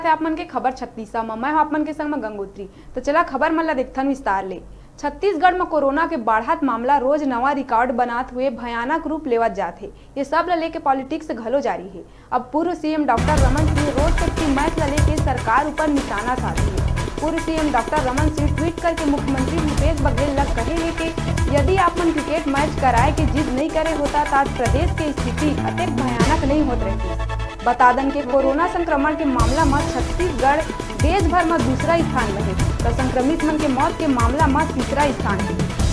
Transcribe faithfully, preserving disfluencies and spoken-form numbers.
आप मन के खबर छत्तीसा म, मैं हूं आप मन के संग म गंगोत्री। तो चला खबर मन ला देखथन विस्तार ले। छत्तीसगढ़ म कोरोना के बाढ़त मामला रोज नवा रिकॉर्ड बनात हुए भयानक रूप लेवत जात हे। ये सब ला लेके पॉलिटिक्स घलो जारी हे। अब पूर्व सीएम डॉक्टर रमन सिंह रोज सेफ्टी मैच ला लेके सरकार ऊपर निशाना साधे हे। पूर्व CM doctor Raman Singh tweet करके मुख्यमंत्री भूपेश बघेल ला कहे हे कि यदि आप मन क्रिकेट मैच कराए के जिद नहीं करे होता, त आज प्रदेश के स्थिति अतेक भयानक नहीं होत रहती। बता दन के कोरोना संक्रमण के मामला म छत्तीसगढ़ देश भर म दूसरा स्थान म हे, त संक्रमित मन के मौत के मामला म तीसरा स्थान हे।